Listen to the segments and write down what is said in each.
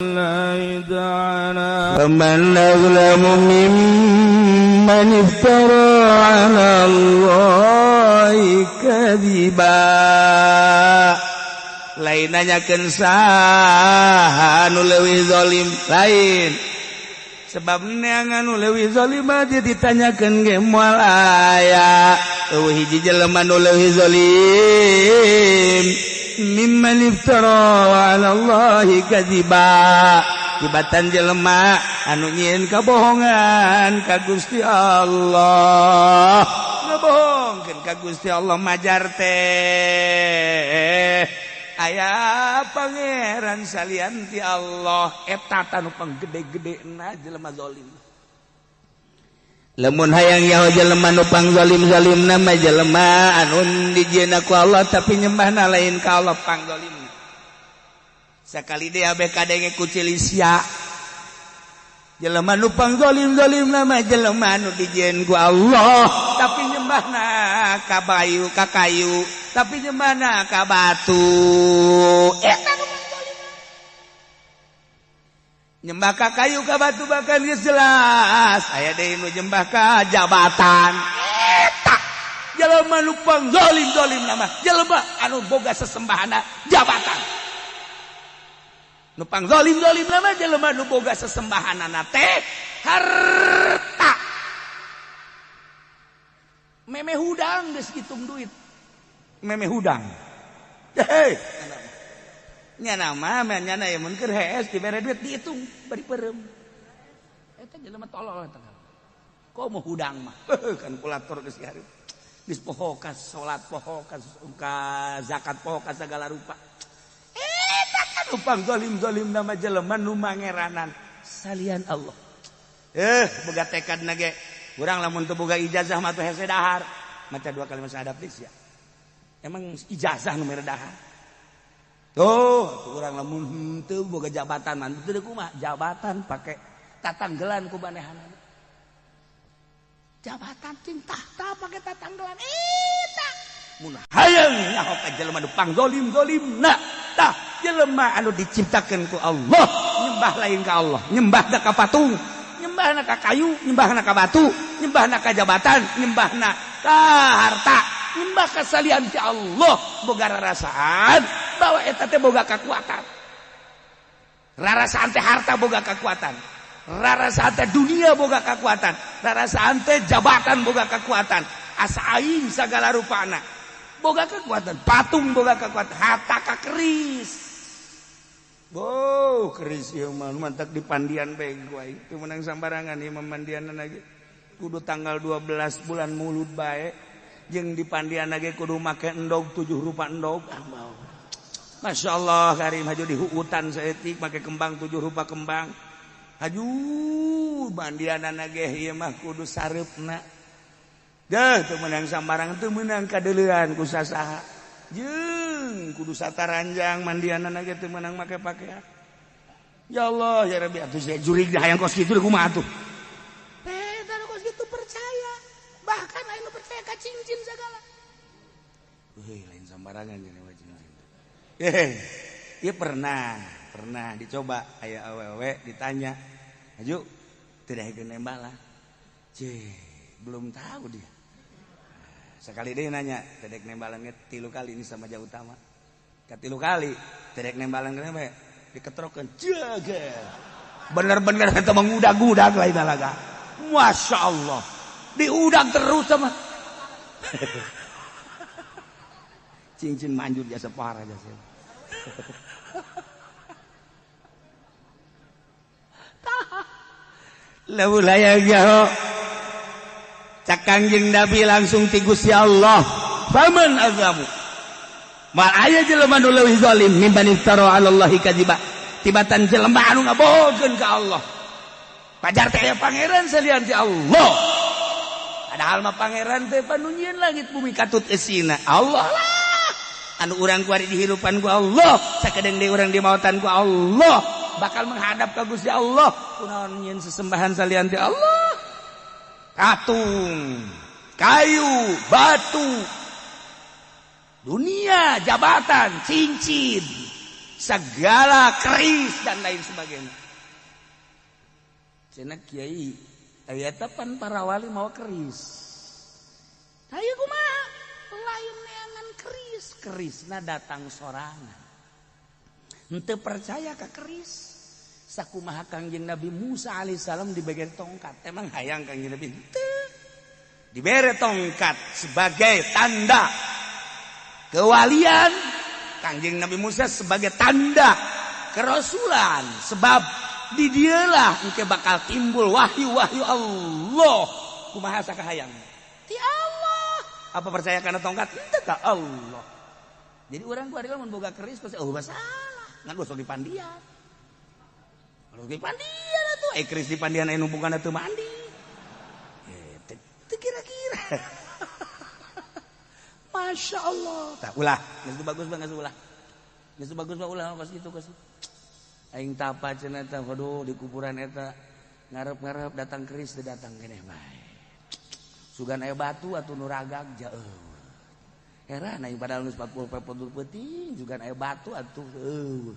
الله تعالى فمن أظلم ممن افترى على الله كذبا lain nanyakeun saha nu leuwih zalim lain sebab neangan nu leuwih zalim mah ditanyakeun ge moal aya eueuh hiji jelema nu leuwih zalim mimman iftara 'ala Allahi kadziba tibatan jelema anu nyieun kabohongan ka Gusti Allah ngabohongkeun ka Gusti Allah majar teh aya pangeran salian ti Allah eta tanu panggede-gedena jelema zalim. Lamun hayang nyaho jelema nu pangzalim-zalimna mah jelema anu dijieunna ku Allah tapi nyembahna lain ka Allah pangzalimna. Sakali deui abeh kadenge ku Cilisia. Jelema nu pangzalim-zalimna mah jelema anu dijieun ku Allah tapi nyembahna ka bayu ka kayu tapi nyembahna ka batu. Eta nu pangzalimna. Nyembah ka kayu ka batu bahkan geus jelas aya deui nu nyembah ka jabatan. Eta jelema nu pangzalim-zalim mah jelema anu boga sesembahana jabatan. Nu pangzalim-zalim mah jelema nu boga sesembahanana teh harta. Meme hudang geus hitung duit. Meme hudang. Hei. Nyana mah nyana ya mun keur hees dibere duit dihitung bari peureum. Eta jelema tolol eta. Komo hudang mah kalkulator geus hareup. Geus poho ka salat, poho ka zakat, poho ka sagala rupa. Eta kan nu pangzalim-zalim nama jelema nu mangeranan salian Allah. Boga tekadna ge urang lamun teu boga ijazah mah teh hese dahar. Maca dua kalimat syahadat geus ya. Emang ijazah nu mere dahar. Tuh, urang lamun henteu boga jabatan mah teu kumaha jabatan pake tatanggelan ku manehanana. Jabatan cing tahta pake tatanggelan eta. Mun hayang nyaho ka jelema nu pangzalim-zalimna tah jelema anu diciptakeun ku Allah nyembah lain ka Allah, nyembahna ka patung, nyembahna ka kayu, nyembahna ka batu, nyembahna ka jabatan, nyembahna ka harta, nyembah ka salian ti Allah boga rarasaan bahwa eta teh boga kekuatan. Rarasaan teh harta boga kekuatan, rarasaan teh dunia boga kekuatan, rarasaan teh jabatan boga kekuatan, asa aing sagala rupana boga kekuatan, patung boga kekuatan, harta ka keris. Boh, keris ieu mah mantak di pandian bae ku aing. Teu meunang sambarangan ieu mah mandianna ge. Kudu tanggal 12 bulan Mulud bae. Jeung di pandian ge kudu make endog 7 rupa endog. Ah mau. Masya Allah karim haju di hutan saeutik make kembang 7 rupa kembang. Haju mandianana ge ieu mah kudu sareupna. Deuh teu meunang sambarang teu meunang kadeulean ku sasaha. Jeung kudu sataranjang mandianana ge teu meunang make pakaian. Ya Allah ya Rabbi atuh saya jurig hayang kos kitu kumaha atuh. Teh kos kitu percaya. Bahkan aya nu percaya ka cincin segala. Euy lain sambarangan cenah mah cincin. Ieu pernah dicoba aya awewe ditanya, "Haju, teu daekeun nembak lah." Cih, belum tahu dia. Sekali dia nanya, tedek nembalan 3 kali ini sama jauh utama. Katilu kali, tedek nembalan kenapa? Diketrokeun, jaga. Bener-bener eta mengudag-udag lain laga. Masya Allah, diudag terus sama. Cincin manjur jasa parah jasa. Lamun hayang nyaho cak Kangjeng Nabi langsung ti Gusti Allah, faman azlamu mal aya jelema nu leuwih zalim mimman iftara 'ala Allahi kadziba tibatan jelema anu ngabohongkeun ka Allah. Pajar teh aya pangeran salian ti Allah. Padahal mah pangeran teh panu nyieun langit bumi katut eusina. Allah lah anu urang kuari dihirupan ku Allah, sakedeung deui urang dimautan ku Allah, bakal menghadap ka Gusti Allah. Kunaon nyieun sesembahan salian ti Allah? Patung, kayu, batu, dunia, jabatan, cincin, segala keris dan lain sebagainya. Cenah kiai aya pan para wali mau keris. Hayu kumaha? Lain neangan keris, kerisna datang sorangan. Henteu percaya ka keris. Sakumaha Kangjeng Nabi Musa alaihissalam dibere tongkat. Emang hayang Kangjeng Nabi? Henteu. Dibere tongkat sebagai tanda kewalian Kangjeng Nabi Musa, sebagai tanda kerasulan, sebab di dialah engke bakal timbul wahyu-wahyu Allah. Kumaha sakahayang ti Allah? Apa percaya karena tongkat? Henteu ka Allah. Jadi urang ku ari mun boga keris pasti oh masalah ngan gosok di pandian. Kalau di pandian atuh keris di pandian aya numpukan atuh mandi. Kira-kira Masya Allah. Tak ulah, geus bagus banget ulah. Geus bagus mah ulah kos kitu kos. Aing tapa cenah teh, waduh di kuburan eta ngarep-ngarep datang keris teu datang keneh bae. Sugan aya batu atuh nu ragag jauh. Heran aing padahal geus 40 peuting sugan aya batu atuh eueuh.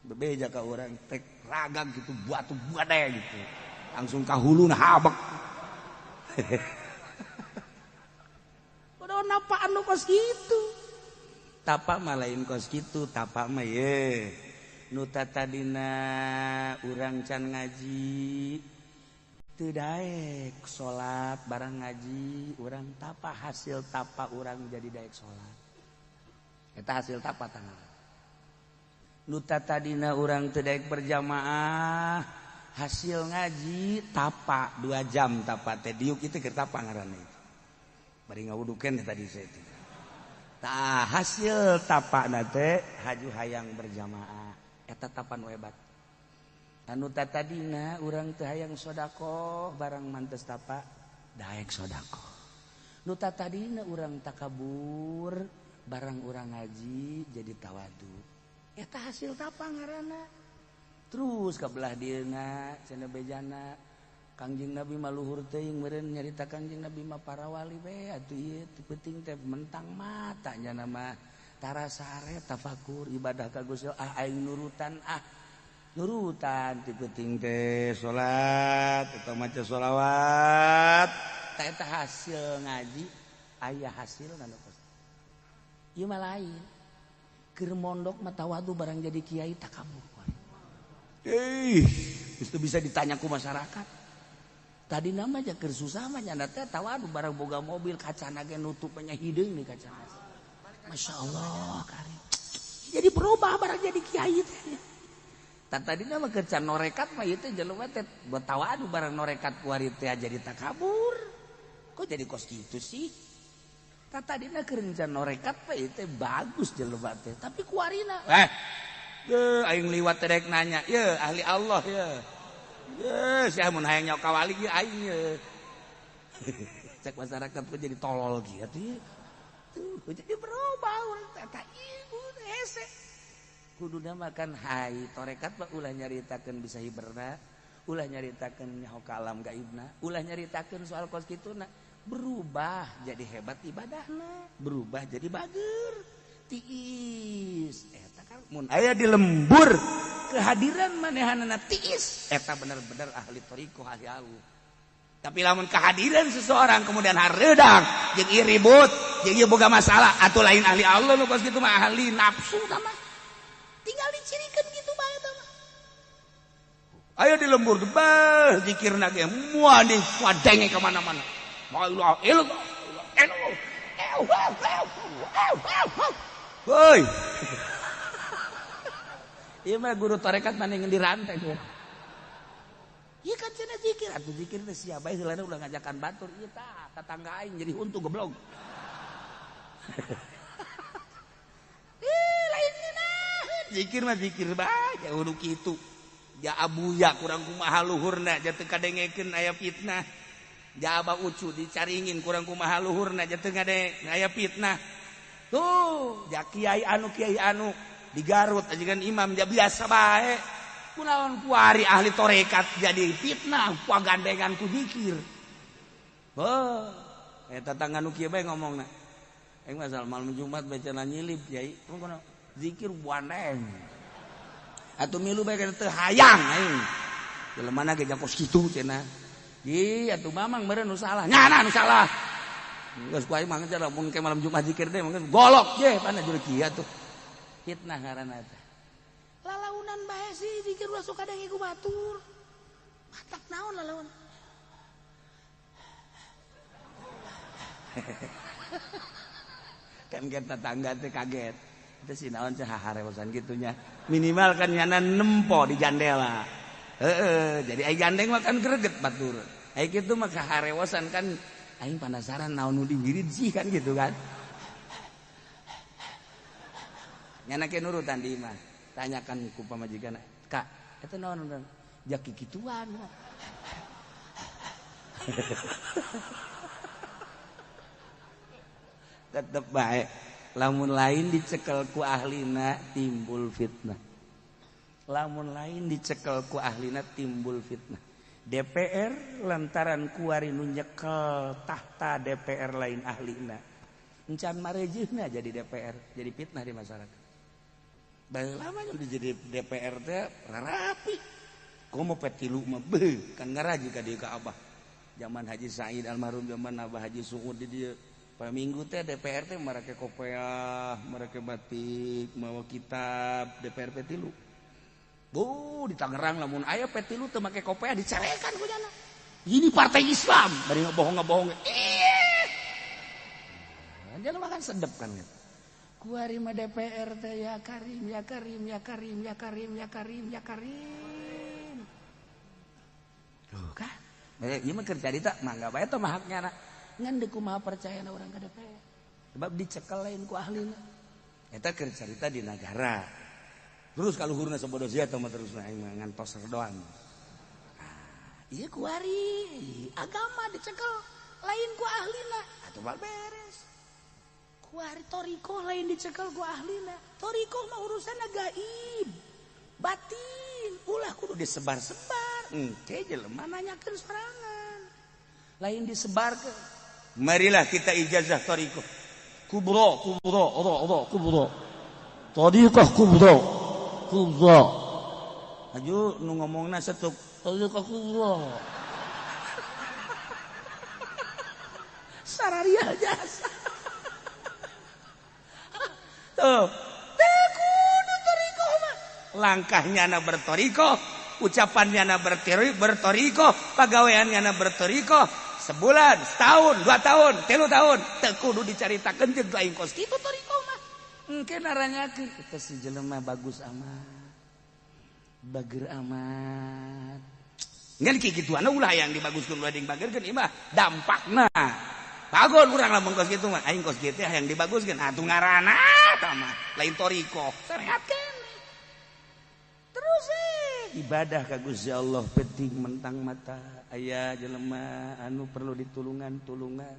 Bebeja ka urang tek ragag gitu batu badai gitu. Langsung ka huluna habek. Udah napaan nu kos kitu. Tapa mah lain kos kitu, tapa mah ye. Nu tadina urang can ngaji teu daek salat barang ngaji urang tapa, hasil tapa urang jadi daek salat. Eta hasil tapa tangan. Nu tadina urang teu daek berjamaah, hasil ngaji tapa 2 jam tapa teh diuk itu keur tapa ngaranna itu. Bari ngawudukeun tadi saya itu. Tah hasil tapa teh haju hayang berjamaah. Eta tapa nu hebat. Anu tadina urang teu hayang sedekah barang mantes tapa daek sedekah. Nu tadina urang takabur barang urang ngaji jadi tawadu. Eta hasil tapa ngaranna. Terus ka belah dieuna cenah bejana Kangjeng Nabi mah luhur teuing meureun nyarita Kangjeng Nabi mah para wali we atuh ieu teu penting teh mentang mata nya mah tara sare tafakur ibadah ka Gusti ah aing nurutan ah nurutan teu penting teh salat atau maca sholawat ta eta hasil ngaji aya hasilna nu kos ieu mah lain keur mondok mah tawadu barang jadi kiai takabur. Itu bisa ditanya ku masyarakat. Tadi nama aja keur susah mah nyanda teh tawadu barang boga mobil kacana ge nutupnya hideung nih kacana. Masya Allah karim. Jadi berubah barang jadi kiai teh. Tadi nama keur can norekat mah ieu teh jelema teh buat tawadu barang norekat kuari teh jadi takabur. Kok jadi kos kitu sih? Tadina keur can norekat mah ieu teh bagus jelema teh, tapi kuarina ye aing liwat teh rek nanya, ye ahli Allah ye. Ye sia mun hayang nyaho ka wali ye aing ye. Cek masyarakat kok jadi tolol gitu. Tuh jadi berubah urang teh eta ibu hese. Kuduna makan hai torekat mah ulah nyaritakeun bisa hiberna, ulah nyaritakeun nyaho ka alam gaibna, ulah nyaritakeun soal kos kituna, berubah jadi hebat ibadahna, berubah jadi bager. Tiis eta kan mun aya di lembur kehadiran manehanana tiis eta bener-bener ahli thariqah ahli Allah. Tapi lamun kehadiran seseorang kemudian hareudang jeung ieu ribut jeung ieu boga masalah atuh lain ahli Allah nu kos kitu mah ahli nafsu tah mah. Tinggal dicirikan gitu bae tah mah. Ayo di lembur teh bah zikirna ge moal diwadenge ka mana-mana. La ilaha illallah. Woi. Ieu mah guru tarekat mana yang dirantai tuh. Ieu kan cenah zikir atuh zikir teh sia bae heulana ulah ngajakan batur ieu tah tetangga aing jadi huntu goblok. Ih lain ngeunaheun zikir mah zikir bae jauh nu kitu. Ja abuya kurang kumaha luhurna ja teu kadengekeun aya fitnah. Ja abah ucu dicaringin kurang kumaha luhurna ja teu ngadenge aya fitnah. Tuh, ja kiai anu di Garut aja kan imam ja biasa bae. Kunaon kuari ahli torekat jadi fitnah gandengan ku zikir. Heuh, eta tetangga nu kieu bae ngomongna. Aing mah malam Jumat bae cenah nyilip kiai. Kunaon? Zikir buaneng. Atuh milu bae teu hayang aing. Jelema ge jakos kitu cenah. Ih atuh mamang meureun nu salah. Nyana nu salah. Geus ku aing mah mun ke malam Jumat zikir deh mangga golok ye pana juru kieu atuh. Fitnah ngaranna teh. Lalaunan bae sih zikir ulah sok kadang ku batur. Matak naon lalaun. Kan ke tetangga teh kaget. Itu si naon cah harewosan gitunya. Minimal kan nyana nempo di jandela. Heeh, jadi ai gandeng mah kan greget batur. Ai kitu mah kaharewosan kan aing penasaran naon nu diwirid sih kan gitu kan. Nyana ke nurutan di imah. Tanyakan ku pamajikan, "Kak, eta naon urang?" Jaki kituan. Tetep baik. Lamun lain dicekel ku ahlina timbul fitnah. Lamun lain dicekel ku ahlina timbul fitnah. DPR lantaran kuari nu nyekel tahta DPR lain ahlina. Encan marejihna jadi DPR, jadi fitnah di masyarakat. Baheula mah jadi DPR teh rapi. Komo P3 mah beuh kan ngaraji ka dieu ka Abah. Zaman Haji Said almarhum, zaman Abah Haji Suud di dieu. Minggu teh DPR teh marake kopeah, marake batik, mawa kitab DPR P3. Bu, di Tangerang lamun aya P3 teu make kopeah dicarekan ku nyana. Ini partai Islam, bari ngebohong-ngebohong. Ih. Dia mah kan sedep kan gitu. Kuari mah DPR teh ya Karim, ya Karim, ya Karim, ya Karim, ya Karim, ya Karim. Tuh kan. Ieu mah keur carita mangga bae teh mah haknya na. Ngan deuk kumaha percaya na urang ka DPR. Sebab dicekel lain ku ahlina. Eta keur carita di nagara. Terus kaluhurna sabodo sia teh mah terusna aing mah ngantos doang. Nah, ieu kuari agama dicekel lain ku ahlina. Atuh bal beres. Kuari torikoh lain dicekel ku ahlina. Torikoh mah urusanna gaib. Batin ulah kudu disebar-sebar. Engke jelema nanyakeun sorangan. Lain disebarkeun. Marilah kita ijazah thariqah. Kubro, kubro, ro, ro, kubro. Thariqah kubro. Kubro. Aju nu ngomongna setuk thariqah kubro. Sararia jasa. Tuh, teu kudu thariqah mah. Langkahnya na berthariqah, ucapannya na berthariqah, pagaweannya na berthariqah. Sebulan, setahun, 2 tahun, 3 tahun, teu kudu dicaritakeun jeung lain kos kitu thariqah mah. Engke naranyakeun eta si jelema bagus amat. Bager amat. Ngan kikituan ulah yang dibaguskeun ulah dibageukeun ieu mah dampakna. Bagon urang lamun kos kitu mah, aing kos kitu hayang dibaguskeun atuh ngaranna eta mah lain thariqah. Syariat keneh. Terus ibadah ka Gusti Allah penting mentang mata. Aya jelema anu perlu ditulungan tulungan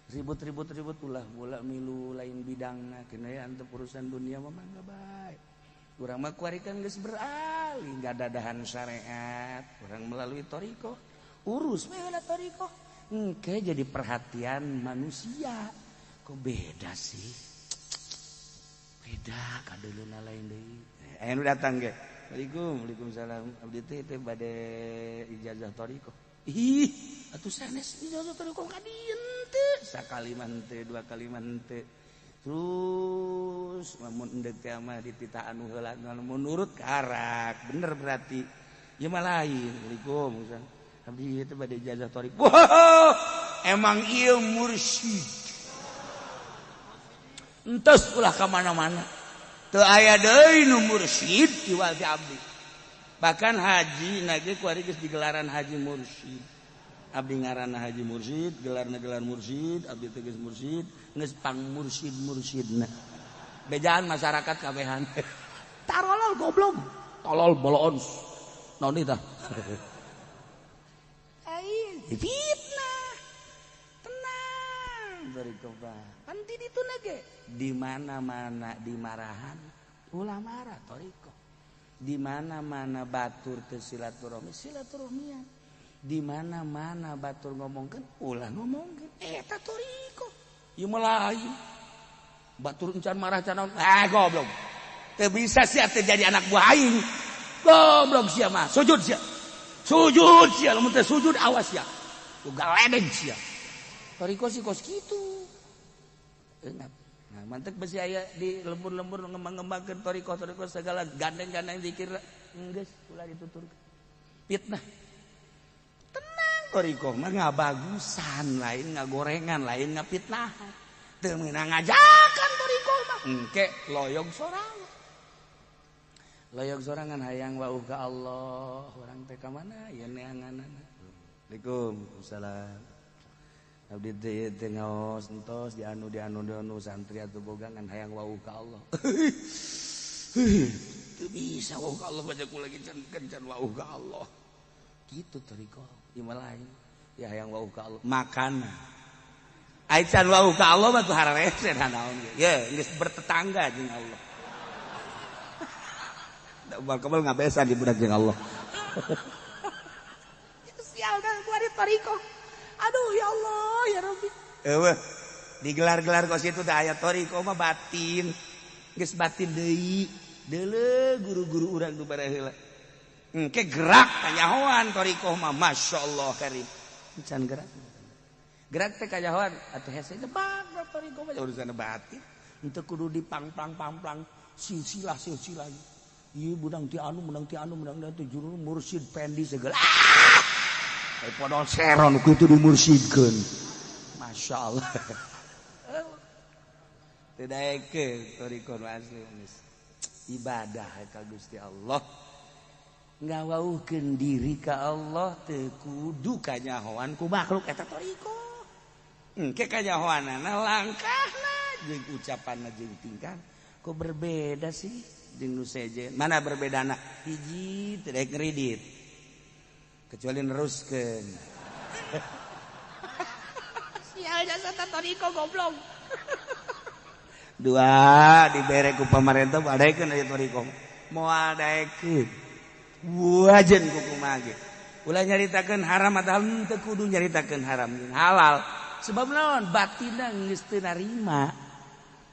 ribut-ribut ribut ulah bola milu lain bidangna kena ya antep urusan dunia mah mangga bae. Urang mah kuari kan geus beralih ngadadahan syariat, urang melalui thariqah. Urus we heula thariqah. Engke jadi perhatian manusia. Kok beda sih? Beda kadeuleuna lain deui. Aya nu datang ge. Waalaikum, waalaikumsalam. Abdi teh teh bade ijazah thariqah. Ih, atuh sanes ijazah thariqah ka dieu teh. Sakali mah henteu, 2 kali mah henteu. Terus lamun endek teh mah dititah anu heula lamun nurut karak. Bener berarti. Ieu mah lain. Waalaikum. Abdi teh bade ijazah thariqah. Wah, emang ieu mursyid. Entos ulah ka mana-mana. Teu aya deui nu mursyid kiwal ti abdi. Bahkan haji nage kuari geus digelaran haji mursyid. Abdi ngaranna haji mursyid, gelarna gelar mursyid, abdi teh geus mursyid, geus pang mursyid-mursyidna. Bejaan masyarakat kabehan. Tarolol goblok, tolol boloon. Naon ieu tah? Aing fitnah. Tenang berikobah. Pan di ditu nage di mana-mana dimarahan ulah marah thariqah. Di mana-mana batur teu silaturahmi silaturahmian. Di mana-mana batur ngomongkeun ulah ngomongkeun eta thariqah. Ieu mah lain. Batur encan marah can naon? Ah goblok. Teu bisa sia teh jadi anak buah aing. Goblok sia mah. Sujud sia. Sujud sia, lamun teh sujud awas sia. Ku galedeg sia. Toriko sih kos kitu. Enak. Nah, mantek besi aya di lembur-lembur ngembang-ngembangkeun toriko-toriko segala gandeng-gandeng zikir geus ulah dituturkeun. Fitnah. Tenang, toriko mah ngabagusan, lain ngagorengan, lain ngapitnahan. Teu meunang ngajakan toriko mah. Engke loyog sorangan. Loyog sorangan hayang wauh ka Allah, urang teh ka mana ieu neanganana. Assalamualaikum. Salam. Abdi teh teh ngaos entos di anu di anu di anu santri atuh boga ngan hayang wauh ka Allah. Teu bisa wauh ka Allah, baca ku lagi can kencan wauh ka Allah. Kitu toriko, ieu mah lain. Ya hayang wauh ka Allah, makana. Ai can wauh ka Allah mah tuh hararese naon ge. Ye, geus bertetangga jeung Allah. Da bakal ngabesan di budak jeung Allah. Sial dah gua di toriko. Aduh ya Allah ya Rabbi. Eueuh, digelar-gelar kos itu teh aya toriko mah batin. Geus batin deui. Deuleu guru-guru urang nu bareheula. Engke gerak kanyahoan toriko mah, masyaallah karim. Can gerak. Gerak teh kanyahoan atuh hese jebak toriko mah urusan batin. Henteu kudu dipang-pang-pang-pang silsilah silsilah. Ieu menang ti anu, menang ti anu, menang ti juru mursyid pendi segala. Ah! Podol seron ku itu dimursyidkeun. Masya Allah. Teu daekeun toriko nu asli geus. Ibadah ka Gusti Allah. Ngawauhkeun diri ka Allah teu kudu kanyahoan ku makhluk, eta toriko. Engke kanyahoanana langkahna jeung ucapanna jeung tingkah kok berbeda sih jeung nu sejen. Mana berbedana? Hiji, teu daek ngeridit. Kecuali neruskeun. Sial jasa toriko goblok. Dua, dibere ku pemerintah daekeun aya toriko. Moal daekeun. Wajen ku kumaha ge. Ulah nyaritakeun haram atawa henteu kudu nyaritakeun haram jeung halal. Sebab naon? Batinna geus teu narima.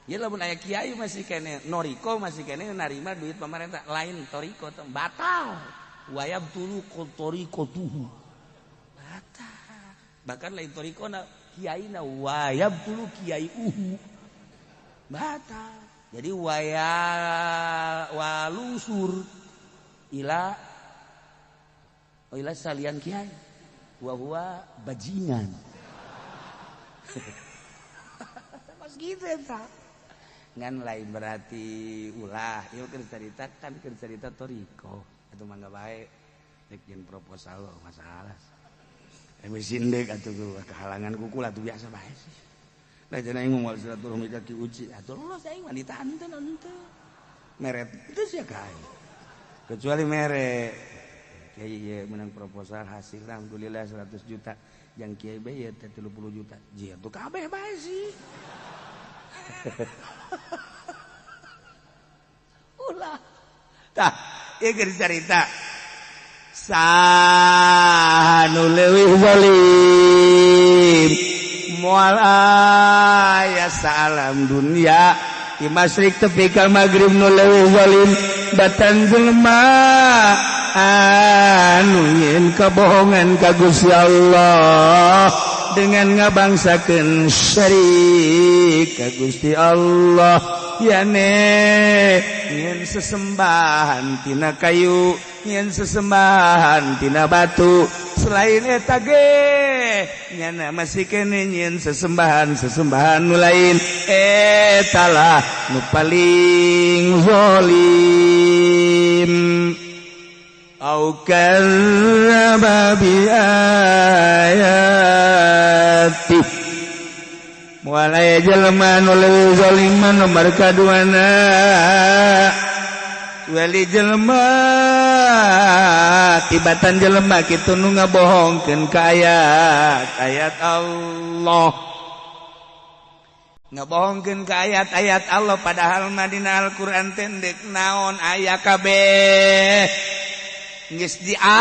Ya lamun aya kiai masih kene noriko, masih kene narima duit pemerintah, lain toriko teh batal. Wayab tulu toriko tuhu. Batal. Bahkan lain toriko na kiai na wayab tulu kiai uhu. Batal. Jadi waya walungsur ila oh ila salian kiai wa huwa bajingan. Pas gitu eta. Ngan lain berarti ulah, ieu keur carita kan keur carita toriko. Atuh mangga bae rek jeung proposal masalah. Mesin dek atuh kehalangan kuku lah tuh biasa bae sih. Lah cenah aing moal silaturahmi ka Ki Uci. Atuh lolos aing mah ditahan teu meret itu sih ka aing. Kecuali mere kiai ieu menang proposal hasil alhamdulillah 100 juta. Yang kiai bae ieu teh 30 juta. Jia tuh kabeh bae sih. Ulah. Tah, ieu keur carita. Saha nu leuwih zalim moal aya salam dunia di masyrik tepi ka maghrib nu leuwih zalim batan jelema anu nyieun kabohongan ka Gusti Allah dengan ngabangsakeun syirik ka Gusti Allah, yane nyieun sesembahan tina kayu, nyieun sesembahan tina batu. Selain eta ge nyana masih kene nyieun sesembahan sesembahan nu lain, eta lah nu paling zalim. Au kadzdzaba bi ayati moal aya jelema nu leuwih zalim nomor kaduana wali jelema tibatan jelema kitu nu ngabohongkeun ka ayat ayat Allah, ngabohongkeun ka ayat-ayat Allah, padahal mah dina Al-Qur'an teh deuk naon aya kabeh geus diatur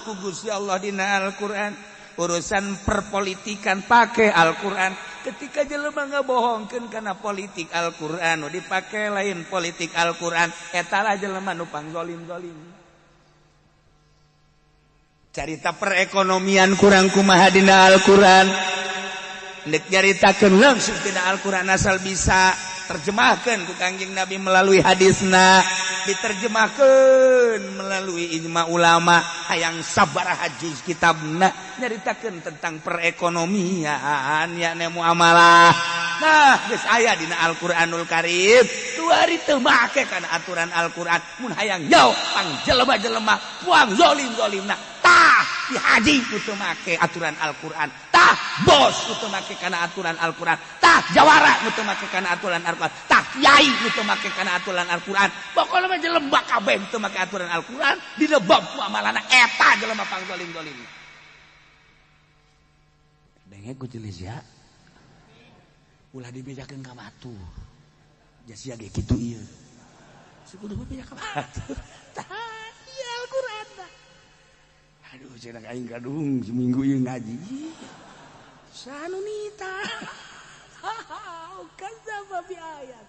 ku Gusti Allah dina Al-Qur'an. Urusan perpolitikan pakai Al-Qur'an, Ketika jelema ngabohongkeun kana politik Al-Qur'an, nu dipake lain politik Al-Qur'an, eta lah jelema nu pangzolim-zolim. Carita perekonomian kurang kumaha dina Al-Qur'an. Nek nyaritakeun langsung tina Al-Qur'an asal bisa terjemahkan ku Kangjeng Nabi melalui hadisna, diterjemahkan melalui ijma ulama, hayang sabaraha juz kitabna nyaritakeun tentang perekonomian yakni muamalah. Nah, geus aya dina Al-Qur'anul Karim. Tuari teu make kana aturan Al-Qur'an. Mun hayang jauh pang jelema-jelema puang zolim-zolimna. Tah, di haji kudu make aturan Al-Qur'an. Tah, bos kudu make kana aturan Al-Qur'an. Tah, jawara kudu make kana aturan Al-Qur'an. Tah, kiai kudu make kana aturan Al-Qur'an. Pokona mah jelema kabeh teu make aturan Al-Qur'an, dina bab muamalahna eta jelema pang zolim-zolim. Denge ku jelis ya. Ulah dibejakeun ka batur. Sia ge kitu ieu. Sekudu beja ka batur. Tah, ieu Al-Qur'an tah. Aduh, cenah aing kadung seminggu ieu ngaji. Sanunita. Kadzdzaba bi ayat.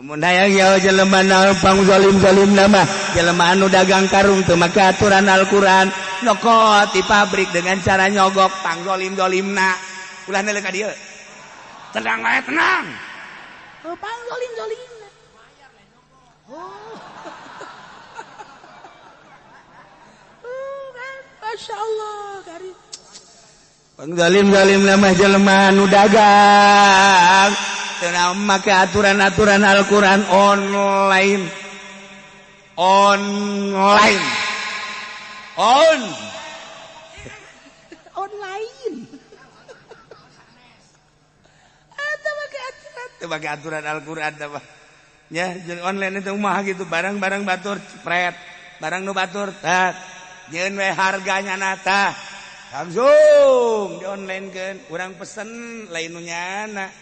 Mun hayang ya jelema naon pang zalim-zalim nama, jelema anu dagang karung teu make aturan Al-Qur'an, nyokot di pabrik dengan cara nyogok pang zalim-zalimna. Ulah neuleuh ka dieu. Tenang wae, tenang. Oh, pang zalim-zalimna. Oh. Masya Allah, kari. Pangzalim-zalim nama jelema anu dagang teu make aturan-aturan Al-Qur'an online. Online. On. Online. Eta make aturan, teu make aturan Al-Qur'an teh mah. Ya, jeung online itu mah gitu, barang-barang batur cepret, barang nu batur tah. Nyeun we harganya nata langsung di online kan urang pesen lain nu nyana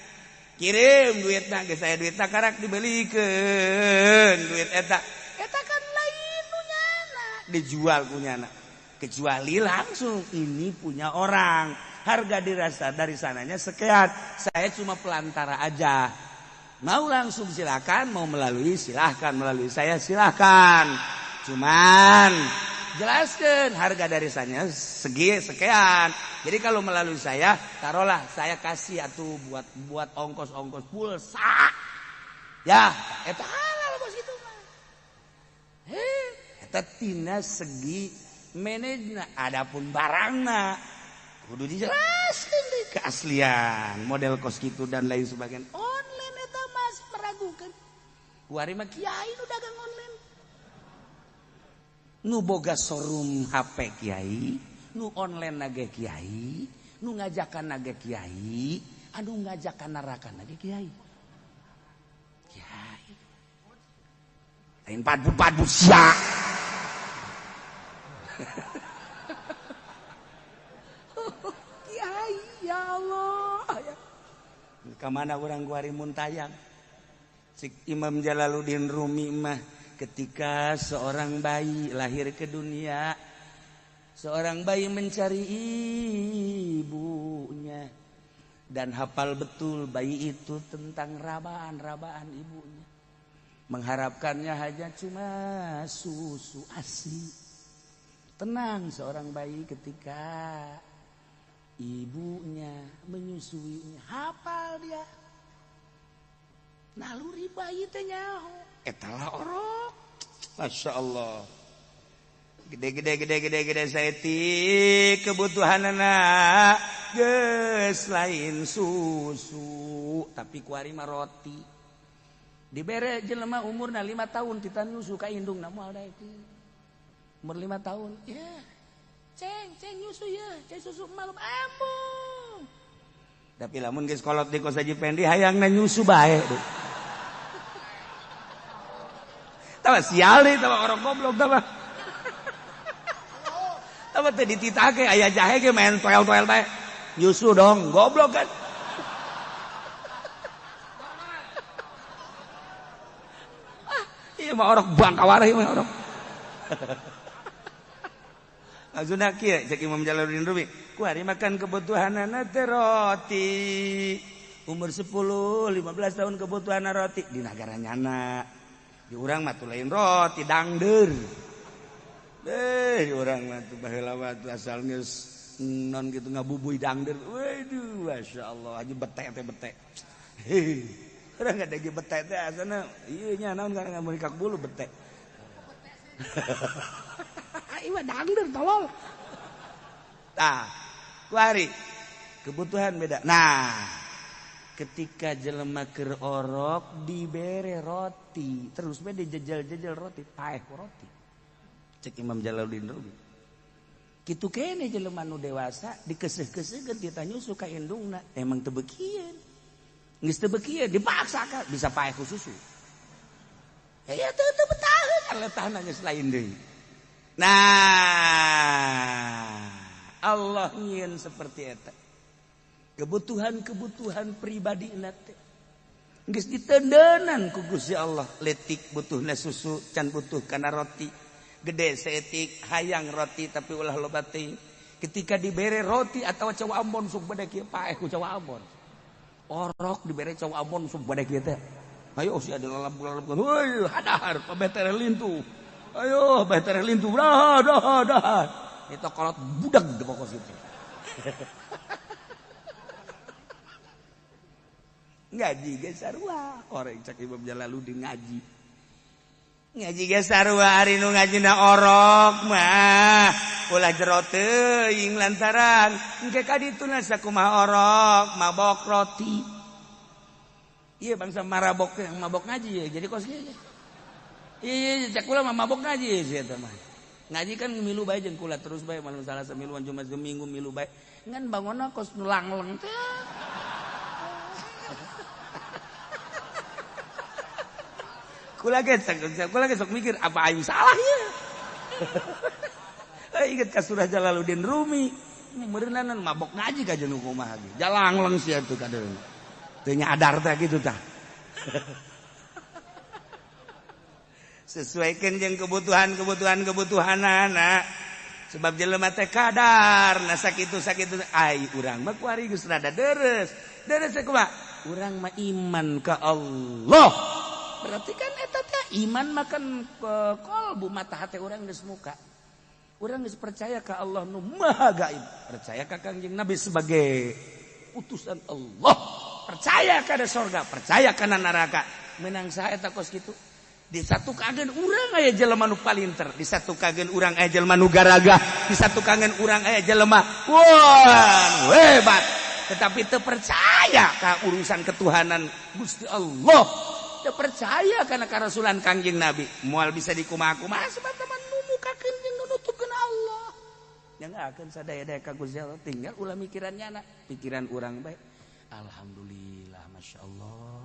kirim duitna geus aya duitna karak dibelikeun duit eta eta kan lain nu nyana dijual ku nyana kecuali langsung ini punya orang harga dirasa dari sananya sekian, saya cuma pelantara aja, mau langsung silakan, mau melalui silahkan, melalui saya silahkan, cuman jelaskan harga dari sana segi sekian. Jadi kalau melalui saya, taruhlah saya kasih atuh buat buat ongkos-ongkos pulsa. Ya, eta halal bos itu mah. Heh, eta tina segi manajna, adapun barangna kudu dijelaskan deh keaslian, model kos gitu dan lain sebagainya. Online eta masih meragukan. Kuari mah kiai nu dagang online. Nu boga showroom HP kiai, nu online nage kiai, nu ngajakan nage kiai, anu ngajakan neraka nage kiai. Kiai. Lain padbu-padbu sia. Kiai ya Allah. Ka mana urang kuari mun tayang? Cik Imam Jalaluddin Rumi mah ketika seorang bayi lahir ke dunia, seorang bayi mencari ibunya dan hafal betul bayi itu tentang rabaan-rabaan ibunya. Mengharapkannya hanya cuma susu ASI. Tenang seorang bayi ketika ibunya menyusuinya, hafal dia. Naluri bayi teh nyaho. Eta lah orok. Masya Allah. Gede-gede gede-gede gede saeutik kebutuhanana geus lain susu tapi kuari mah roti. Dibere jelema umurna 5 tahun titan nyusu ka indungna moal daek. Umur 5 tahun. Ya. Ceng, ceng nyusu ya, ceng susu malum ambung. Tapi lamun geus kolot di kos Haji Pendi hayangna nyusu bae. Tama sial deh, tama orang goblok tama. Tama teh dititake aya jahe ge main toel-toel bae. Nyusu dong, goblok kan. Ah, ieu mah orok bangkawarah ieu mah orok. Maksudna kieu cek Imam Jalaluddin Rumi, kuari makan kebutuhanana teh roti. Umur 10, 15 tahun kebutuhan roti di nagara nyana. Di urang mah tuh lain roti dangder. Di urang mah tuh baheula mah tuh asal geus non gitu ngabubuy dangder. Waduh, masyaallah aja bete teh bete. Hei, urang ngadege bete teh asana ieu nya naon karena ngamurikak bulu bete. Ieu mah dangder tolol. Tah, kuari kebutuhan beda. Nah, ketika jelema keur orok dibere roti, terus bae dijejel-jejel roti, paeh ku roti. Cek Imam Jalaluddin Rumi. Kitu kene jelema nu dewasa dikeuseuh-keuseuhkeun tita nyusu ka indungna, emang teu beukieun. Geus teu beukieun dipaksakan bisa paeh ku susu. Ya teu teu betaheun letahna geus lain deui. Nah, Allah nyieun seperti eta. Kebutuhan-kebutuhan pribadi teh geus ditendenan ku Gusti Allah. Letik butuhna susu, can butuh kana roti. Gede seetik hayang roti tapi ulah loba teuing. Ketika dibere roti atau cau Ambon sok bade kieu paeh ku cau Ambon. Orok dibere cau Ambon sok bade kieu teh. Ayo si ada lalap-lalap. Heuy, hadahar pabeh tereh lintu. Ayo beh tereh lintu. Dah dah dah. Itu kolot budak di pokok situ. Ngaji ge sarua, orang cek Imam Jalaluddin ngaji. Ngaji ge sarua ari nu ngajina orok mah ulah jero teuing lantaran engke ka dituna sakumaha orok mabok roti. Ieu bangsa marabok yang mabok ngaji ya, jadi kos kieu. Iya cek kula mah mabok ngaji sia eta mah. Ngaji kan milu bae jeung kula terus bae malam Salasa miluan Jumat Minggu milu bae. Ngan bangonna kos nu langleng teh. Kula ge sok mikir apa aing salah ieu. Inget ka surah Jalaluddin Rumi, meureunana mabok ngaji ka jeung kumaha ge. Jalangleng sia tuh kadeung. Teu nyadar teh kitu tah. Sesuaikan jeung kebutuhan-kebutuhan kebutuhanana. Sebab jelema teh kadar, nah sakitu-sakitu ai urang mah kuari geus rada deres. Deres teh kumaha? Urang mah iman ka Allah. Berarti kan eta teh iman makan kolbu mata hati urang geus muka. Urang geus percaya ka Allah nu Maha Gaib, percaya ka Kangjeng Nabi sebagai utusan Allah, percaya kana sorga, percaya kana neraka. Menang saha eta kos kitu? Di satu kagen urang aya jelema nu palinter, di satu kagen urang aya jelema nu garagah, di satu kagen urang aya jelema wah hebat, tetapi teu percaya ka urusan ketuhanan Gusti Allah. Teu percaya kana karasulan Kangjeng Nabi, moal bisa dikumaha-kumaha sebab teman nu mukakeun jeung nu nutupkeun Allah. Yang akan sadaya-daya ka Gusti Allah, tinggal ulah mikirannya anak, pikiran urang bae. Alhamdulillah, masyaallah.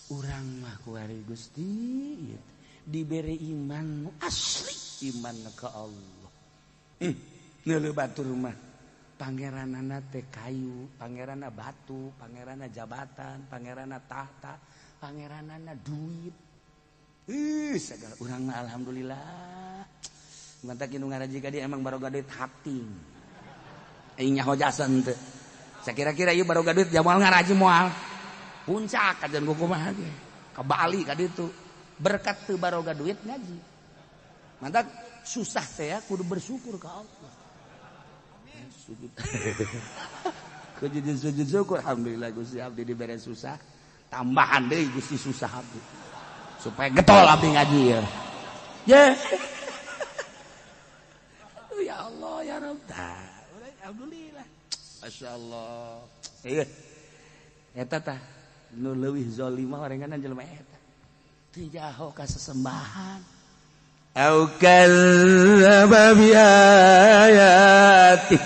Urang mah kuari Gusti dibere iman nu asli, iman ka Allah. Neuleuh batur mah pangeranana teh kayu, pangeranna batu, pangeranna jabatan, pangeranna tahta, pangeranana duit. Segala urang mah alhamdulillah. Mantak nu ngaraji ka dia emang baroga duit hati. Aing nyaho jasa henteu. Sakira-kira ieu baroga duit jamal ngaraji moal. Puncak kajian kumaha ge. Ka Bali ka ditu. Berkat teu baroga duit ngaji. Mantak susah teh ya kudu bersyukur ka Allah. Amin. Sujud. Kudu sujud syukur alhamdulillah Gusti abdi dibere susah. Tambahan deui Gusti susah abdi supaya getol abdi ngaji ya. Ya. Ya Allah ya Rabb. Alhamdulillah. Masyaallah. Ieu. Eta tah nu leuwih zalimah orenganan jelema eta. Teu jaho ka sesembahan. Au kadzdzaba bi ayati.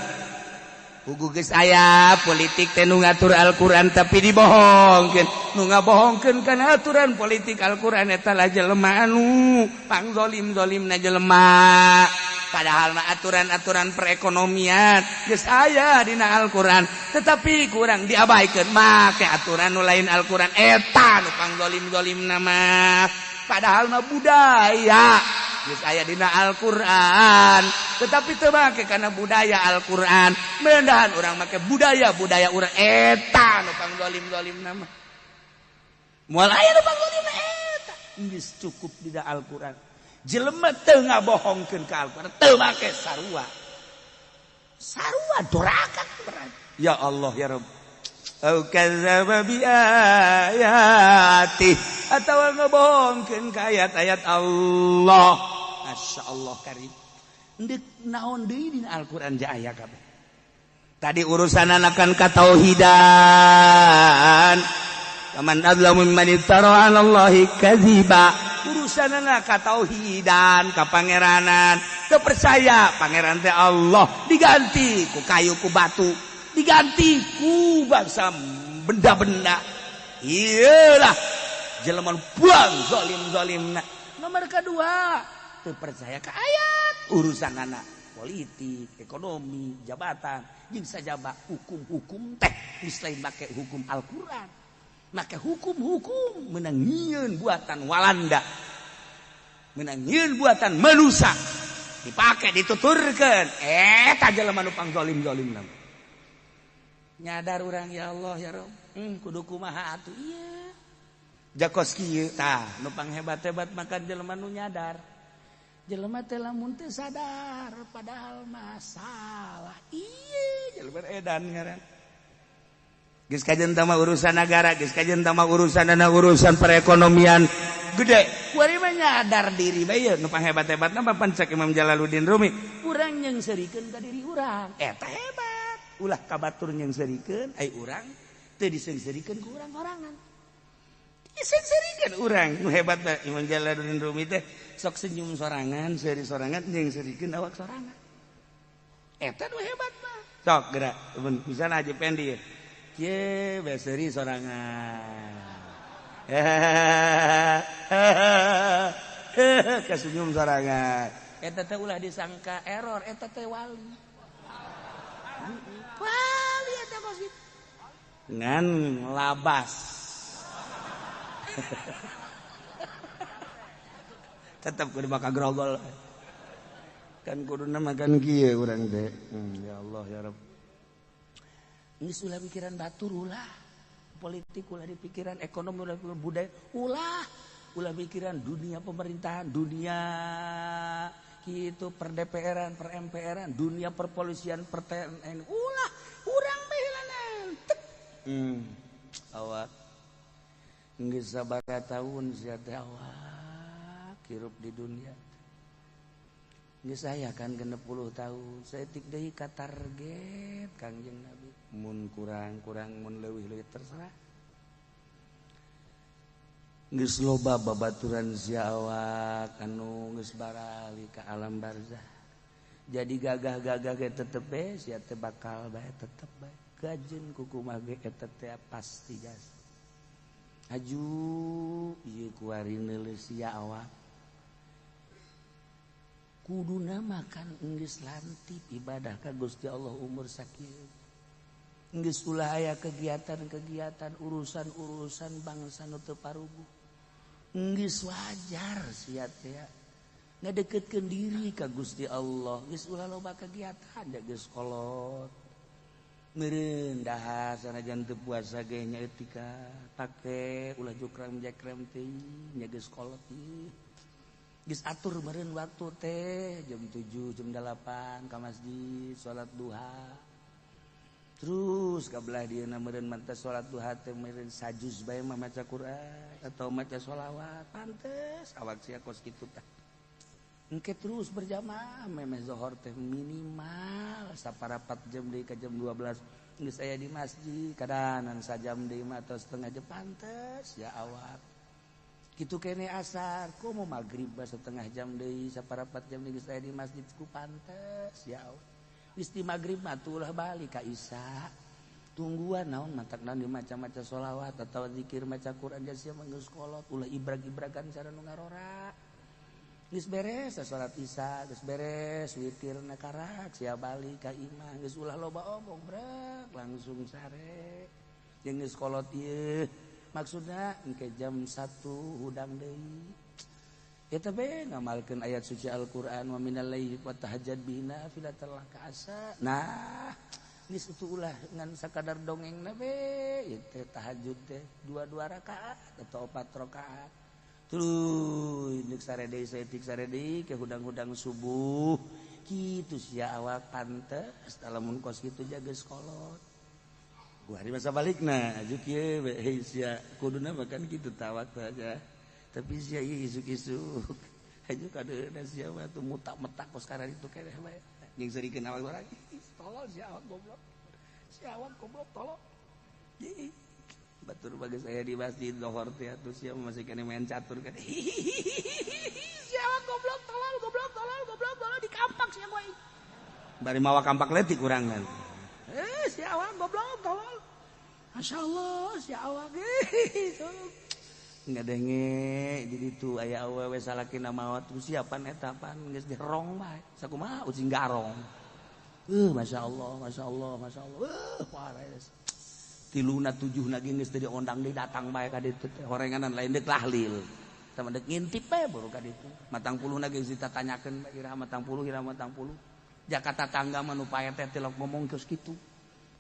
Pugu geus aya politik teh nu ngatur Al-Qur'an tapi dibohongkeun. Nu ngabohongkeun kana aturan politik Al-Qur'an eta lah jelema anu pangzolim-zolimna jelema. Padahal mah aturan-aturan perekonomian geus aya dina Al-Qur'an, tetapi kurang diabaikeun make aturan nu lain Al-Qur'an eta nu pangzolim-zolimna mah. Padahal mah budaya Geus aya dina Al-Qur'an. Tetapi teu make kana budaya Al-Qur'an. Mendahan urang make budaya-budaya urang eta nu pangzalim-zalimna mah. Moal aya nu pangzalimna eta. Geus cukup dina Al-Qur'an. Jelema teu ngabohongkeun ka Al-Qur'an, teu make sarua. Sarua doraka berarti. Ya Allah ya Rabb. Au kadzdzaba bi ayati atawa ngebohongkeun ka ayat-ayat Allah. Masya Allah karim. Ndek naon deui dina Al-Qur'an ja aya kabeh. Tadi urusan anakan katauhidan. Faman adzlamu mimman iftara 'ala Allahi kadziba. Urusanana katauhidan, kapangeranan. Teu percaya pangeran teh Allah diganti ku kayu ku batu, diganti ku bangsa benda-benda. Iyalah jelema buang zalim-zalimna. Nomor kedua, teu percaya ka ayat urusan anak politik, ekonomi, jabatan, jeung sajaba hukum-hukum teh geus lain make hukum Al-Qur'an. Make hukum-hukum menang nyieun buatan Walanda. Menang nyieun buatan manusia. Dipake dituturkeun. Eta jelema nu pangzalim-zalimna. Nyadar urang ya Allah ya Rabb. Kudu kumaha atuh ieu. Jakos kieu tah nu panghebat-hebat makan jelema nu nyadar. Jelema teh lamun teu sadar padahal masalah. Ieu jelema edan ngaran. Geus kajen tama urusan negara, geus kajen tama urusan dana urusan perekonomian gede. Kuari mah nyadar diri bae nu panghebat-hebatna mah pancak Imam Jalaluddin Rumi. Urang nyeungseurikeun ka diri urang. Eta hebat. Ulah ka batur nyeungseurikeun, ai urang teu diseungseurikeun ku urang sorangan. Diseungseurikeun urang nu hebat mah Imam Jalaluddin Rumi teh sok senyum sorangan, seuri sorangan nyeungseurikeun awak sorangan. Eta nu hebat mah. Sok gerak, misalnya Haji Pendi ya. Ye, beseri sorangan. Kesenyum sorangan. Eta teh ulah disangka error, eta teh wali. Wali eta kos kitu. Ngan labas. Tetep kudu bakal grogol. Kan kuduna makan kieu urang teh. Ya Allah ya Rabb. Geus ulah pikiran batur ulah, politik ulah dipikiran, ekonomi ulah pikiran, budaya ulah, ulah pikiran dunia pemerintahan, dunia gitu per DPR-an, per MPR-an, dunia perpolisian, per TNI, ulah, urang bae heulanan. Awak geus sabaraha taun sia teh awak hirup di dunia. Geus aya kan 60 tahun, saeutik deui ka target Kangjeng Nabi. Mun kurang-kurang mun leuwih-leuwih terserah. Geus loba babaturan sia awak anu geus barali ka alam barzah. Jadi gagah-gagah ge tetep bae sia teh bakal bae tetep bae. Gajeun kukumaha ge eta teh pasti jas. Haju ieu kuari neuleus sia awak. Kuduna makan geus lantip ibadah ka Gusti Allah umur sakieu. Geus ulah aya kegiatan-kegiatan urusan-urusan bangsa nu teu paruguh. Geus wajar sia teh ngadeukeutkeun diri ka Gusti Allah. Geus ulah loba kegiatan da geus kolot. Meureun dahar sanajan teu puasa ge nya etika pake ulah jukrang jekrem teh nya geus kolot ieu. Geus atur meureun waktu teh jam 7 jam 8 ka masjid salat duha. Terus kabelah dieuna meureun manteh salat duha teh meureun sajuz bae mah maca Quran atau maca sholawat pantes awak sia kos kitu tah. Engke terus berjamaah memeh zohor teh minimal saparapat jam deui ka jam 12 geus aya di masjid kadanan sajam deui mah atau setengah jam pantes ya awak. Kitu kene asar komo magrib setengah jam deui saparapat jam deui geus aya di masjid ku pantes ya awak. Geus di magrib mah ulah balik ka isya. Tungguan naon matak naon di maca-maca sholawat atau zikir maca Quran sia mah geus kolot ulah ibrag-ibragan cara nu ngarora. Geus beres salat isya, geus beres witirna karak sia balik ka imah geus ulah loba omong brek langsung sare. Jeung geus kolot ieu maksudna engke jam 1 hudang deui. Eta be ngamalkeun ayat suci Al-Qur'an wa minal laili fatahajjad bihi nafilatan laka asa. Nah, geus itu ulah ngan sakadar dongengna be ieu teh tahajud teh dua-dua rakaat atau 4 rakaat. Tuluy deuk sare deui saeutik sare deui ke hudang-hudang subuh. Kitu sia awak pantes lamun kos kitu jaga sekolot. Gua hari masa balikna aju kieu we hei sia kuduna makan kitu tawak saja. Tapi sia isuk-isuk aju kadeuna sia mah tuh mutak-metak kos karar itu keneh bae. Jeung seurikeun awak urang tolol sia awak goblok. Sia awak goblok tolol. Batur bagus saya di masjid lohor teh atuh sia masih kene main catur kan. Sia awak goblok tolol goblok tolol goblok tolol dikampak sia gua. Bari mawa kampak letik urang kan. Si awak goblok tolol. Masyaallah si awak ngadenge di ditu aya awewe salakina maot ku siapan eta pan geus dirong bae sakumaha ucing garong. Masyaallah masyaallah masyaallah. Pares. Tiluna tujuhna ge geus teu diondang deui datang bae ka ditu teh horenganan lain deuk tahlil. Tah deuk ngintip bae baru ka ditu. Matang puluhna geus ditatanyakeun iraha matang puluh iraha matang puluh. Jakarta tangga mah nu pae teh tilok ngomong geus kitu.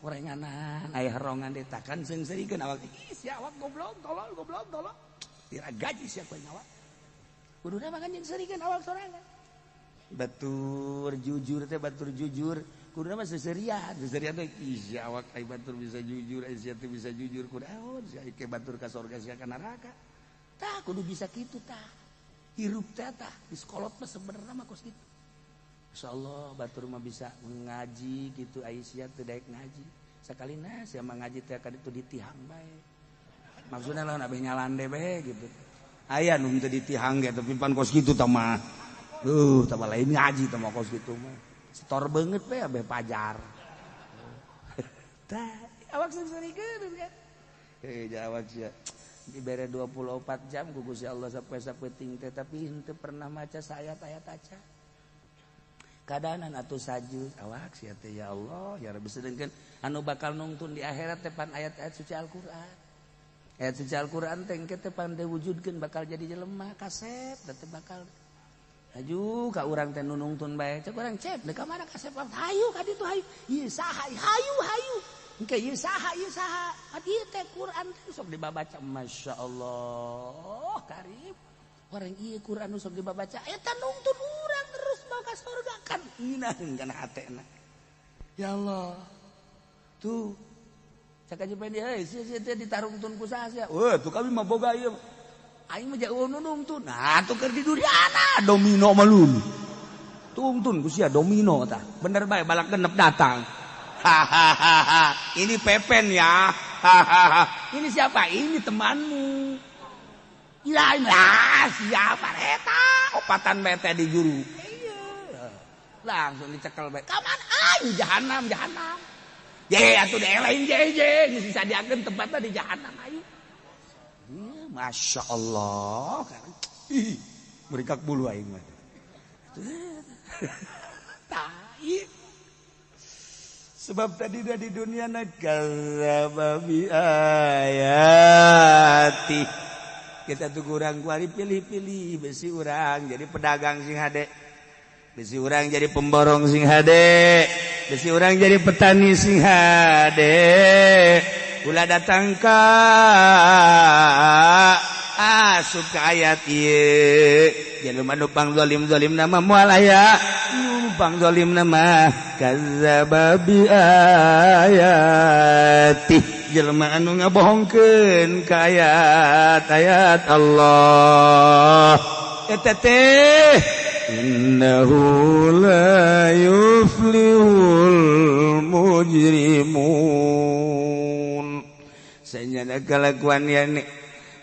Horenganan aya herongan deui takan seungseurikeun awak. Ih si awak goblok tolol goblok tolol. Tira gaji siapa nyawa. Kuduna mah kan jeung seurikeun awak sorangan. Batur jujur teh batur jujur. Kuduna mah seserian, seserian teh ih si awak ai batur bisa jujur, ai sia teh bisa jujur kudu naon sia ke batur ka surga sia ka neraka. Tah kudu bisa kitu tah. Hirup teh tah di sekolot mah sebenarnya mah kos kitu. Insyaallah batur mah bisa ngaji kitu ai sia teu daek ngaji. Sakalina sia mah ngaji teh ka ditu ditihang bae. Maksudnya lah abeh nyalande bae gitu. Aya nu teu ditihang ge tapi pan kos kitu tah mah. Tah lain ngaji tah mah kos kitu mah. Setor beungeut bae abeh pajar. Tah awak seurikeun kan. Awak sia dibere 24 jam ku Gusti Allah sapoe-sapoe teh tapi henteu pernah maca saayat-ayat aca. Kadanan atuh sajud awak sia teh ya Allah ya Rabbi sedengkeun anu bakal nungtun di akhirat teh pan ayat-ayat suci Al-Qur'an. Ayat suci Al-Qur'an teh engke teh pan diwujudkeun bakal jadi jelema kasep teh bakal aju ka urang teh nungtun bae cek urang cep deuk ka mana kasep hayu ka ditu hayu ieu saha hayu hayu engke ieu saha ieu teh Qur'an teh sok dibabaca masyaallah karib orang ieu Qur'an sok dibabaca eta nungtun urang terus mau ka surga kan ngeunaheun kana hatena ya Allah tuh cak aja pengen dia sia sia teh ditarungtun ku saha sia weh tuh kami mah boga ieu aing mah jauh nungtun nah tuh keur di duriana domino mah lun tungtun ku sia domino tah bener bae balak genep datang hahaha ini Pepen ya hahaha ini siapa ini temanmu ya lah siapa eta opatan bete di juru iya langsung dicekel bae ka mana aing jahanam jahanam ye atuh dielain je je geus disadiakeun tempatna di jahanam aing. Masya Allah ih merikak bulu aing mah tai sebab tadi dah di dunia kadzdzaba bi ayati kita tuh kurang kuari pilih-pilih besi urang jadi pedagang sing hade besi urang jadi pemborong sing hade besi urang jadi petani sing hade ulah datang ka asup ka ayat ieu jelema nu pang zalim-zalim nama moal aya nu pang zalim nama kadzdzaba bi ayati jelema anu ngabohongkeun ka ayat-ayat Allah eta teh innahu la yuflihul mujrimun sanyana kalakuan yani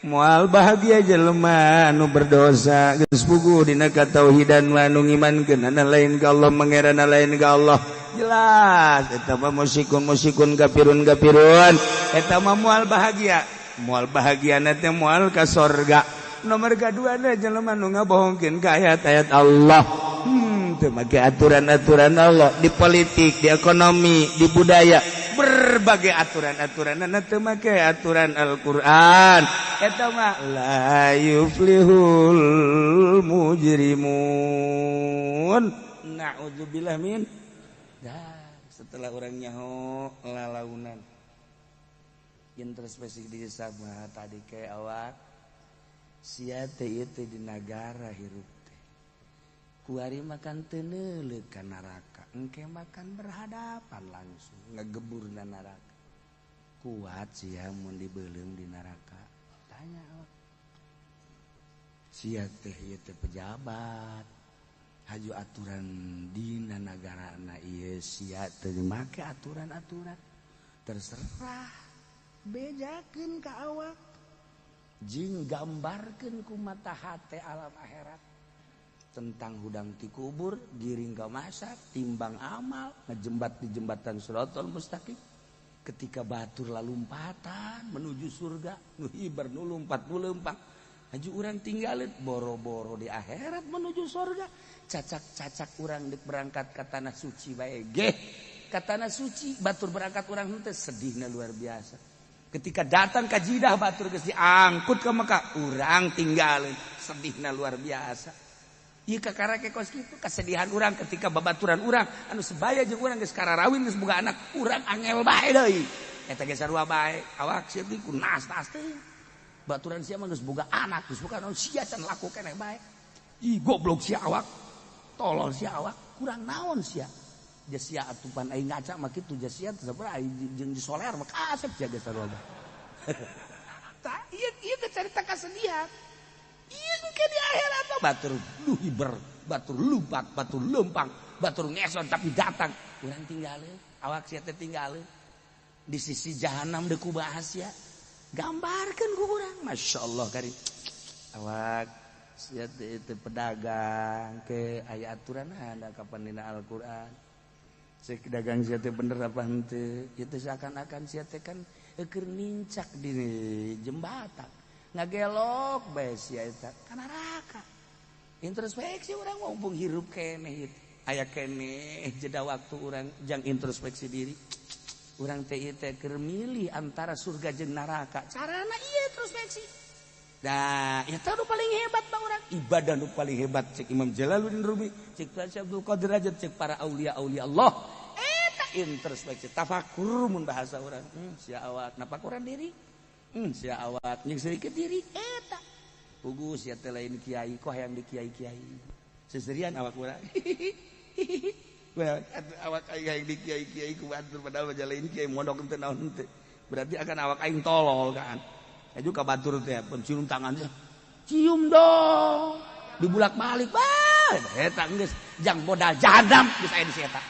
moal bahagia jelema anu berdosa geus puguh dina katauhidan anu ngimankeun ana lain ka Allah mangerana lain ka Allah jelas eta mah musykun musykun kafirun kafirun eta mah moal bahagia moal bahagiana teh moal ka sorga. Nomor kadua na jelema nu ngabohongkeun ka ayat-ayat Allah. Teu make aturan-aturan Allah di politik, di ekonomi, di budaya. Berbagai aturan-aturan teu make aturan Al-Qur'an, eta mah la yuflihul mujrimun. Na'udzubillah min. Dah, setelah orang nyaho lalaunan introspeksi diri sama tadi kayak awak sia teh ieu teh di nagara hirup teh kuari makan teu neuleuh ka neraka, engke makan berhadapan langsung ngegebur na neraka. Kuat sia mun dibeuleum di neraka? Tanya awak sia teh ieu teh pejabat, haju aturan dina nagarana ieu sia teu make aturan-aturan, terserah bejakeun ka awak jeung gambarkeun ku mata hate alam akhirat tentang hudang ti kubur, giring ka mahsyar, timbang amal, ngejembat di jembatan Shirathol Mustaqim, ketika batur lalumpatan menuju surga, nu hiber, nu lumpat, nu leumpang, haju urang tinggalin boro-boro di akhirat menuju surga, cacak-cacak urang dek berangkat ke tanah suci bae geh, ke tanah suci batur berangkat urang henteu, sedihna luar biasa. Ketika datang ke Jidah, batur geus diangkut ke Mekah, urang tinggalin, sedihna luar biasa. Ieu kakara ke kos kitu kesedihan urang ketika babaturan urang anu sebaya jeung urang geus kararawin, geus boga anak, urang angel bae deui. Eta ge sarua bae, awak sia teh ku nas-nas teh. Baturan sia mah geus boga anak, geus boga naon, sia can laku keneh bae. Ih, goblok sia awak. Tolol sia awak, kurang naon sia. Sia atupan aing ngaca mah kitu sia teh sabar aing jeung di soler mah kasep sia geus sarua bae. Tah ieu ieu teh carita kasedihan. Ieu ke di akhirat mah batur lu hiber, batur lumpat, batur lempang, batur ngeson tapi datang. Urang tinggalin, awak sia teh tinggalin. Di sisi jahanam deuk kubahas ya. Gambarkeun ku urang, Masya Allah kari. Awak sia teh teh pedagang ke aya aturan ada kapan dina Al-Qur'an. Cek dagang sia teh bener apa henteu? Ieu teh seakan-akan sia teh kan keur nincak di jembatan. Ngagelok bae sia eta ka neraka. Introspeksi urang mumpung hirup keneh ieu. Aya keneh jeda waktu urang jang introspeksi diri. Urang teh ieu teh keur milih antara surga jeung neraka. Carana ieu introspeksi. Nah, eta nu paling hebat bang urang. Ibadah nu paling hebat cek Imam Jalaluddin Rumi, cek Tuan Syekh Abdul Qadir Rajab, cek para aulia-aulia Allah. Eta introspeksi, tafakur mun bahasa urang. Sia awak napakuran diri. Sia awak jeung sedikit diri eta. Pugu sia teh lain kiai kok hayang di kiai-kiai. Seserian awak urang. Well, awak aing hayang di kiai-kiai ku batur padahal mah lain kiai mondok teu naon teu. Berarti akan awak aing tolol kan. Aju ka batur teh cium tangannya. Cium dong. Dibulak-balik. Bah, eta geus jang modal jahanam geus aya di si eta.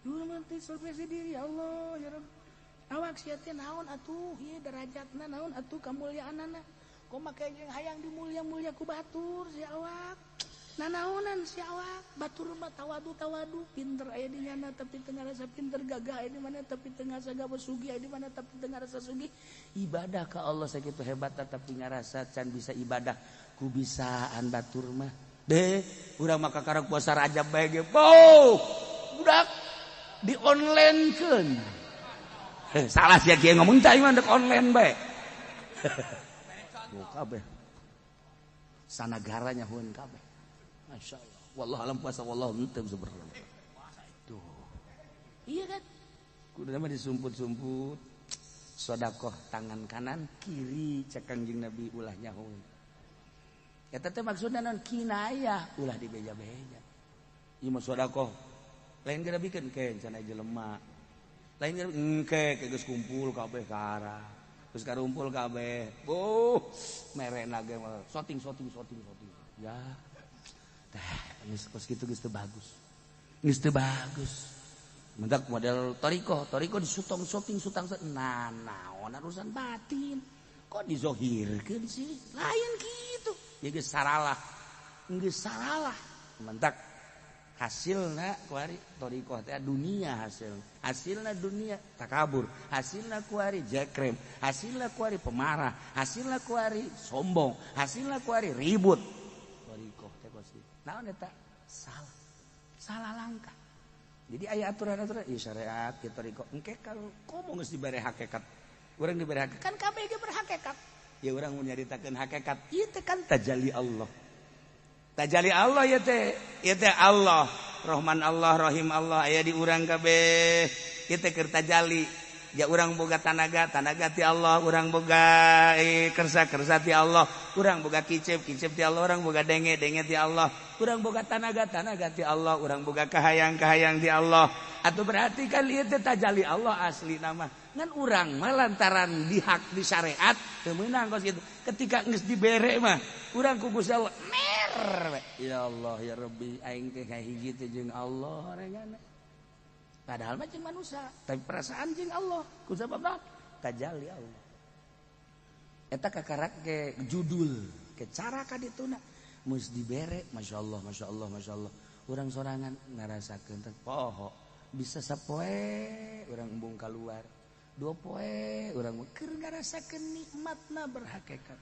Dulu mah teh introspeksi diri, ya Allah, ya Rabb. Awak sia teh naon atuh ieu derajatna, naon atuh kamulyaanana. Kok make jeung hayang dimulya-mulya ku batur si awak. Nanaonan si awak, batur mah tawadu-tawadu, pinter aya di nyana tapi teu ngarasa pinter, gagah aya di mana tapi teu ngarasa gagah, sugih aya di mana tapi teu ngarasa sugih. Ibadah ka Allah sakitu hebat tapi ngarasa can bisa ibadah ku bisaan batur mah. Deh, urang mah kakara puasa Rajab bae ge. Boh, budak di online-keun. Salah sia kieu ngomong teh mah dek online bae. Duh kabeh. Sanagaranya hun kabeh. Masya Allah. Wallahu alam puasa wallahu henteu sebenarnya. Tuh. Iya kan? Kudu mah disumput-sumput. Sodakoh tangan kanan kiri cek Kangjeng Nabi ulah nyaho. Eta teh maksudna naon kinayah ulah dibeja-beja. Ieu mah sodakoh. Lain geura bikeun ke cenah jelema. Lain geura engke ke geus kumpul kabeh ka arah. Geus karumpul kabeh. Boh, merena ge mah soting soting soting soting. Ya. Tah, geus kos kitu geus teu bagus. Geus teu bagus. Mendak model toriko, toriko disutong sotong sutang nah naon urusan batin. Kok dizohirkeun sih? Lain kitu. Ya geus saralah. Geus saralah. Mendak hasilna kuari toriko teh dunia hasil. Hasilna dunia takabur, hasilna kuari jekrem, hasilna kuari pemarah, hasilna kuari sombong, hasilna kuari ribut. Toriko teh kos kitu. Naon eta? Salah. Salah langkah. Jadi aya aturan-aturan ieu syariat ieu thariqah. Engke kalau komo geus dibere hakikat, urang dibere hakikat kan kabeh ge berhakikat. Ya urang mun nyaritakeun hakikat ieu teh kan tajalli Allah. Tajalli Allah ieu teh, ieu teh Allah, Rahman Allah, Rahim Allah aya di urang kabeh. Ieu teh keur tajalli. Ya urang boga tanaga, tanaga ti Allah, urang boga kersa, kersa ti Allah, urang boga kicep, kicep ti Allah, urang boga denge, denge ti Allah, urang boga tanaga, tanaga ti Allah, urang boga kahayang, kahayang ti Allah. Atau berarti kan ieu teh tajalli Allah asli nama. Ngan urang mah lantaran dihak di syariat teu meunang kos kitu. Ketika geus dibere mah urang ku Gusti Allah mer. Ya Allah ya Rabbi, aing teh kahiji teh jeung Allah rengana. Padahal mah jeung manusia, tapi perasaan jeung Allah. Ku sabab tajalli Allah. Eta kakarak ke judul, ke cara ka dituna geus dibere, masyaallah, masyaallah, masyaallah. Urang sorangan ngarasakeun teh poho, bisa sapoe urang embung kaluar. Dua poe urang keur ngarasakeun nikmatna berhakikat.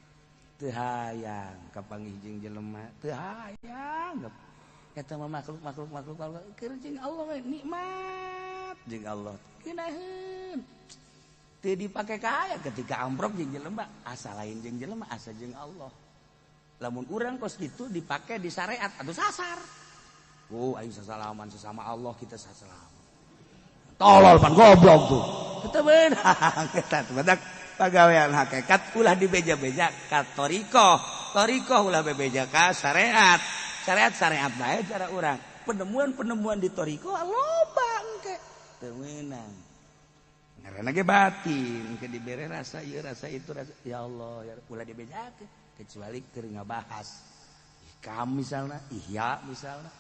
Teu hayang kapanggih jeung jelema, teu hayang. Eta mah makhluk makhluk makhluk makhluk keur jeung Allah we nikmat jeung Allah. Keunaheun. Teu dipake kaya ketika amprok jeung jelema, asa lain jeung jelema, asa jeung Allah. Lamun urang kos kitu dipake di syariat atau sasar. Oh, aing sasalaman sesama Allah kita sasalaman. Tolol pan goblok tuh. Teu beunang eta teh badak pagawean hakikat ulah dibeja-beja ka thariqah. Thariqah ulah bebeja ka syariat. Syariat-syariat bae cara urang. Penemuan-penemuan di thariqah loba engke. Teu meunang. Ngaranna ge batin, engke dibere rasa ieu rasa itu rasa ya Allah ya ulah dibejakeun kecuali keur ngabahas hikam misalna, ihya misalna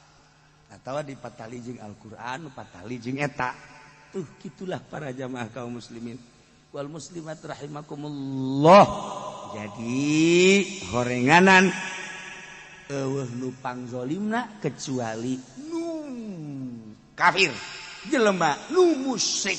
atawa dipatali jeung Al-Qur'an, patali jeung eta. Tuh gitulah para jamaah kaum muslimin wal muslimat rahimakumullah. Jadi horenganan eueuh nu pangzolimna kecuali nu kafir, jelema nu musyrik,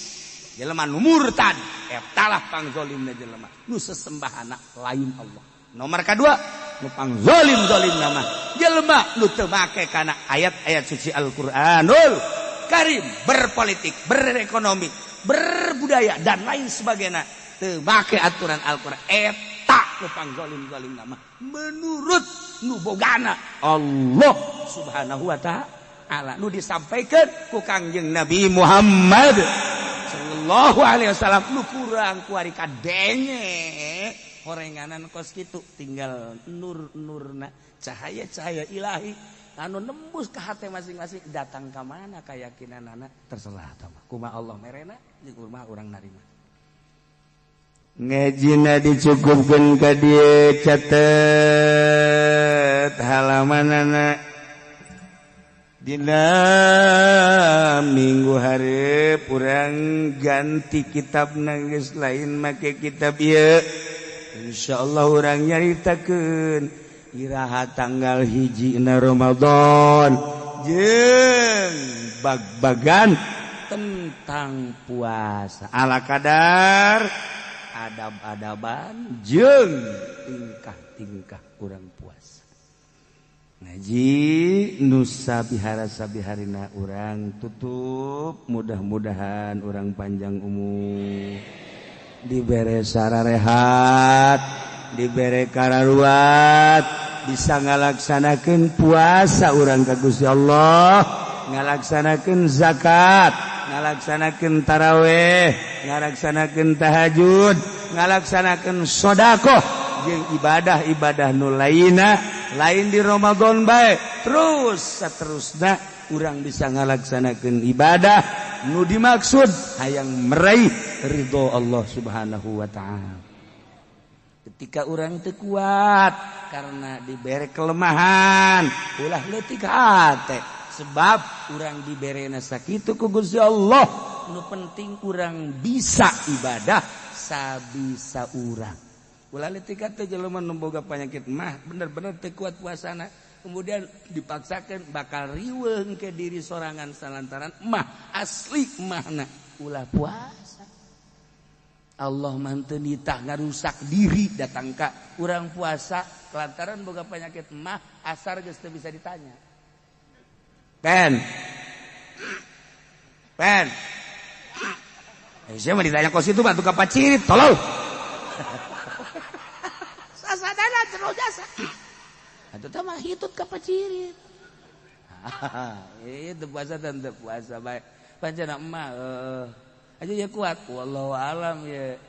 jelema nu murtad, eta lah pangzolimna jelema nu sesembahana lain Allah. Nomor kedua nu pangzolim-zolimna mah jelema nu teu make kana ayat-ayat suci Al-Qur'anul Karim, berpolitik, berekonomi, berbudaya dan lain sebagainya teu make aturan Al-Qur'an, eta nu pangzolim-zolimna mah menurut nu bogana Allah Subhanahu wa ta'ala nu disampaikan ku Kangjeng Nabi Muhammad sallallahu alaihi wasallam. Nu kurang kuari kadenge horenganan kos kitu tinggal nur-nurna cahaya-cahaya ilahi anu nembus ke hati masing-masing datang ke mana keyakinanana terserah tah kumaha Allah merena jeung kumaha urang narima. Ngajina dicukupkeun ka dieu, catet halamanana dina minggu hareup urang ganti kitab geus lain make kitab ieu. Insyaallah urang nyaritakeun iraha tanggal 1 na Ramadan jeung bag-bagan tentang puasa ala kadar adab-adaban jeung tingkah-tingkah urang puasa. Ngaji nusa bihara sabiharina urang tutup, mudah-mudahan urang panjang umur, dibere sararehat, dibere kararuat, bisa ngalaksanakeun puasa urang ka Gusti Allah, ngalaksanakeun zakat, ngalaksanakeun taraweh, ngalaksanakeun tahajud, ngalaksanakeun sodakoh jeung ibadah-ibadah nu lainna lain di Ramadan bae terus seterusna urang bisa ngalaksanakeun ibadah nu dimaksud hayang meraih ridho Allah Subhanahu wa ta'ala. Ketika urang teu kuat karena diberi kelemahan, ulah leutik hate sebab urang diberena sakitu ku Gusti Allah. Nu penting urang bisa ibadah sabisa urang. Ulah leutik hate jelema nu boga penyakit mah bener-bener teu kuat puasana kemudian dipaksakan bakal riweuh ke diri sorangan salantaran mah asli mahna ulah puasa. Allah mah teu nitah ngarusak diri datang ka urang puasa lantaran boga penyakit mah asar geus teu bisa ditanya. Pen. Pen. Eh, saya mah ditanya kos itu batu kapacirit, tolong. Sasadana jero jasa. Atuh tah mah hitut kapacirit. Itu puasa dan teu puasa bae. Pancen emak aja ya kuat. Wallahu alam ya.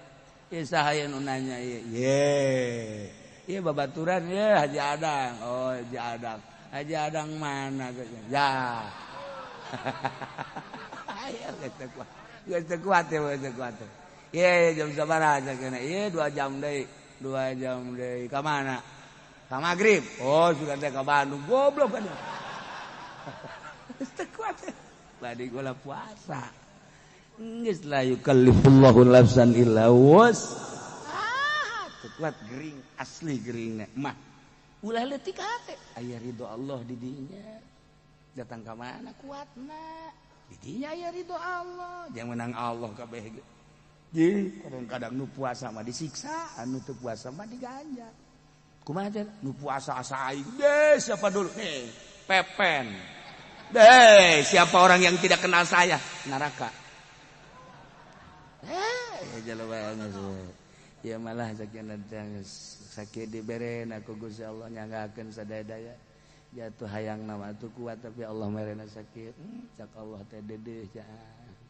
Ya saha nu nanya ye. Ye. Ye babaturan ya Haji Adang. Oh, Haji Adang. Haji Adang mana? Ya. Ayo geus kuat. Geus kuat ya, geus kuat. Ye, jam sabaraha kena? Ye, 2 jam deui. 2 jam deui. Ka mana? Ka maghrib. Oh, sudah teh ka Bandung. Goblok kan. Geus kuat. Badi gula puasa. Geus la yukallifullahu nafsan illa wus. Ah, teu kuat gering, asli geringna. Mah ulah leutik hate. Aya ridho Allah di dinya. Datang ka mana kuatna? Di dinya aya ridho Allah. Jangan menang Allah kabeh ge. Jadi kadang-kadang nu puasa mah disiksa, anu teu puasa mah diganjar. Kumaha teh? Nu puasa asa aing. Deh, siapa dulu? Nih, Pepen. Deh, siapa orang yang tidak kenal saya? Neraka. Eh, jelema ya malah sakieu sakit dibere ku Gusti Allah nyanggakeun sadaya-daya. Jatuh hayang nama tuh kuat tapi Allah merena sakit. Cak Allah teh dedeh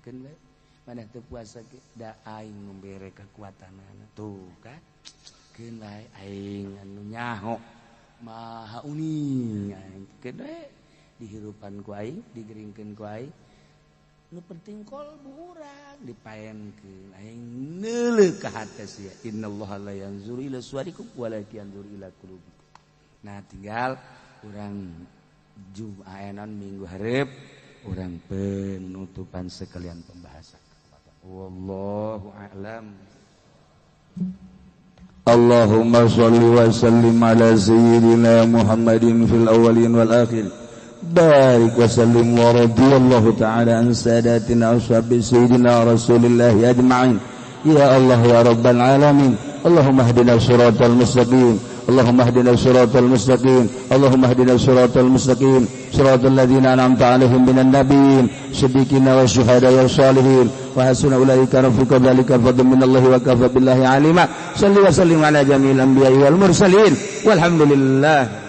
keun we. Maneh teu puasa ge da aing nu bere kekuatanana. Tuh kan. Keun bae aing anu nyaho maha uning aing. Keun we dihirupan ku aing, digeringkeun ku aing. Nu penting kolbu urang dipaenkeun aing neuleuh ka hate sia. Innallaha la yanzuru ila suwarikum walakin yanzuru ila qulubikum. Nah, tinggal urang Jumat minggu hareup urang penutupan sekalian pembahasan. Wallahu a'lam. Allahumma shalli wa sallim ala sayyidina Muhammadin fil awwalin wal akhirin. Barik wa sallim wa radiyallahu ta'ala an sadatina ashabi sayyidina Rasulillah ajma'in. Ya Allah ya Rabbal alamin. Allahumma hdina siratal mustaqim. Allahumma hdina siratal mustaqim. Allahumma hdina siratal mustaqim. Siratal ladzina an'amta 'alaihim minan nabiyyin, siddiqina wasyuhada wassalihin. Wa hasuna ulaika rafiqa dzalika fadlun minallahi wa kafa billahi alima. Salli wa sallim ala jami'il anbiya'i wal mursalin. Walhamdulillah.